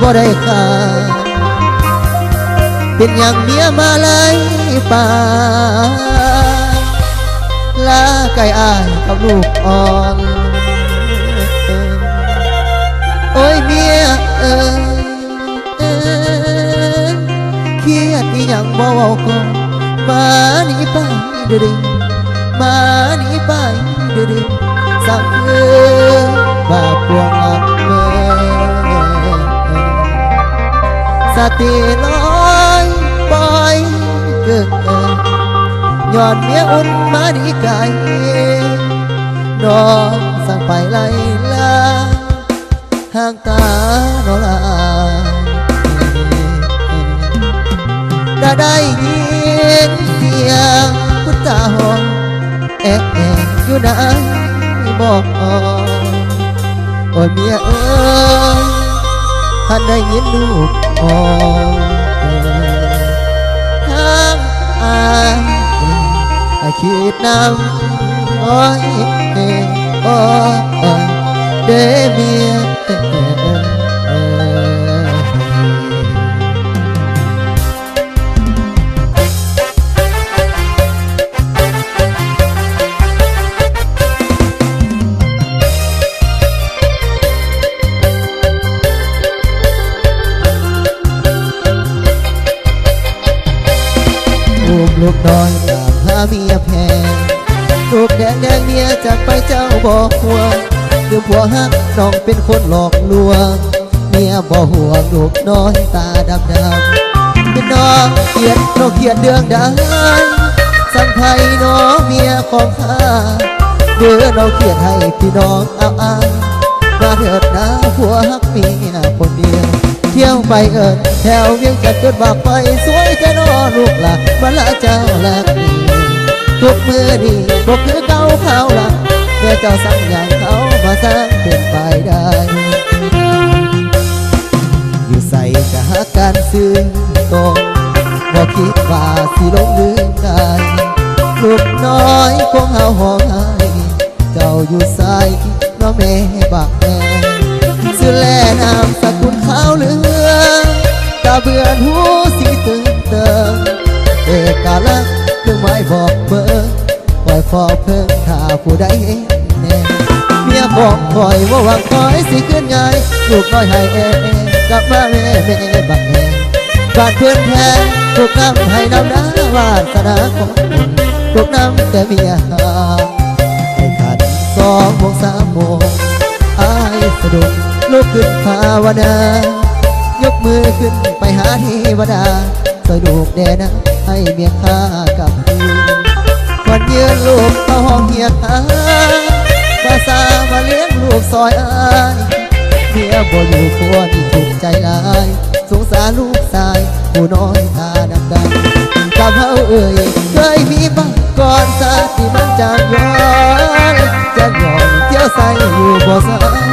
ບໍ່ໄດ້ຄ່າ ເປັນຫຍັງເມຍມາໄລ່ປ່າ ລາໄກ່ອ້າຍກັບລູກອ່ອນ. ໂອ້ຍເມຍເອີຍ ຄຽດອີ່ຫຍັງບໍ່ເວົ້າກ່ອນ ມາໜີໄປ ດື້ໆ ມາໜີໄປ ດື້ໆ ສັງເອີຍ ບາບປວງຮັກແມ່ ສະຕິລອຍປ່ອຍເກີກ ຍ້ອນເມຍອຸ່ນມາໜີໄກ ນ້ອງສັງໄປໄລ່ລາ ຫ່າງຕານ້ອງຫຼາຍ ກະໄດ້ຍິນສຽງຄຸນຕາຮ້ອງ ແອະແອະຢູ່ໃນໝໍ້ ໂອ້ຍເມຍເອີຍ ຄັນໄດ້ຍິນລູກຮ້ອງ ທັງອ້າຍ ໃຫ້ຄິດນຳ ໂອ້ຍ ໂອ້ຍ ເດ້ເມຍ. ອຸ້ມລູກນ້ອຍຕາມຫາເມຍແພງ ລູກແດງແດງເມຍຈາກໄປເຈົ້າບໍ່ຫ່ວງ ລືມຜົວຮັກນ້ອງເປັນຄົນຫຼອກລວງ ເມຍບໍ່ຫ່ວງລູກນ້ອຍຕາດຳໆ ເປັນນ້ອງຄຽດ ນ້ອງຄຽດເລື່ອງໃດ ສັງໃຜນ້ອງເມຍຂອງຂ້າ ເດີນ້ອງຄຽດໃຫ້ພີ່ນ້ອງ ອ້າວອ້າຍ ມາເທີດນາຜົວຮັກເມຍຄົນດຽວ ທ່ຽວໄປເອີ້ນແຖວວຽງຈັນ ເກີດວ່າຂ້ອຍສວຍແທ້ນໍລູກຫຼານ ມາລະເຈົ້າລັກດີ ທຸກມື້ນີ້ບໍ່ຄືເກົ່າຄາວຫຼັງ ແມ່ເຈົ້າສັ່ງຫຍັງເອົາມາສ້າງເປັນໄປໄດ້ ຢູ່ໃສກະຮັກກັນຊື່ໂຕ ບໍ່ຄິດວ່າຊິຫຼົງລືມໄດ້ ລູກນ້ອຍຂອງເຮົາຮ້ອງໄຫ້ ເຈົ້າຢູ່ໃສ ເນາະແມ່ບັກແພງ ຊື່ແລນາມສະກຸນຂາວເຫຼືອງ ຕາເບືອນຫູສີຕຶງເຕີງ ເອກະລັກເຄື່ອງໝາຍບອກເບີ ຄອຍເຝົ້າເພິ່ງຖ້າຜູ້ໃດເຫັນແນ່ ເມຍຂອງຂ້ອຍບໍ່ຫວັງຂ້ອຍຊິຄືນງ່າຍ ລູກນ້ອຍໄຫ້ແອ ກັບມາແມ່ ແມ່ບັກແພງ ບາດເພິ່ນແທ້ ທຸກນຳໄຫ້ນຳນາ ວາດສະໜາຂອງ ທຸກນຳແຕ່ເມຍຫາ ໃຫ້ຂັນສອງໂມງສາມໂມງ ອ້າຍສະດຸ້ງລຸກຂຶ້ນພາວະນາ ຍົກມືຂຶ້ນໄປຫາເທວະດາ ຊ່ວຍລູກແດ່ນາ ໃຫ້ເມຍຂ້າກັບຄືນ ຂວັນຢືນລູກເຂົ້າຫ້ອງຮຽກຫາ ພາສາມາລ້ຽງລູກຊ່ອຍອ້າຍ ເມຍບໍ່ຢູ່ຄົວນີ້ທຸກໃຈຫຼາຍ ສົງສານລູກຊາຍຜູ້ນ້ອຍທ່ານຳກັນ ກັບເຮົາເອີຍ ເຄີຍມີປາກອນຊາດທີ່ມັນຈາກຍ້ອນ ຈາກຍ້ອນທ່ຽວໃສຢູ່ບໍ່ສາ